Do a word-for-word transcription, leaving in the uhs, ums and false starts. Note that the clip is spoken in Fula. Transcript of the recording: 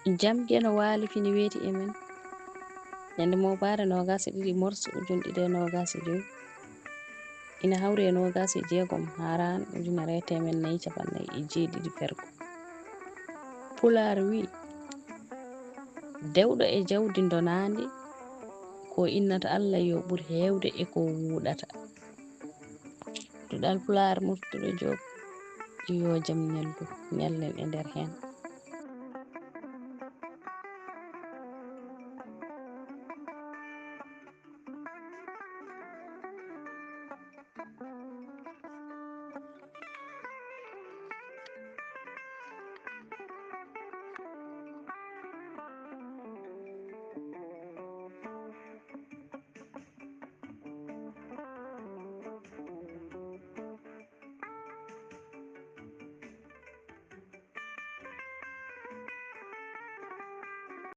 Jam Geno waali fini weeti e men. Ñande moobaare noogaas e ɗiɗi morso ujun ɗiɗi e noogaas e joy, ina hawri e noogaas e jeegom haaraan ujunere e teemen nayi capanɗe nayi e jeeɗiɗi fergo. Pulaar wi, dewɗo e jawdi ndonaandi, ko innata Allah yo ɓur heewde e ko wuuɗata. Duɗal Pulaar Murtuɗo Joob, yo jam ñallu, ñallen e nder heen.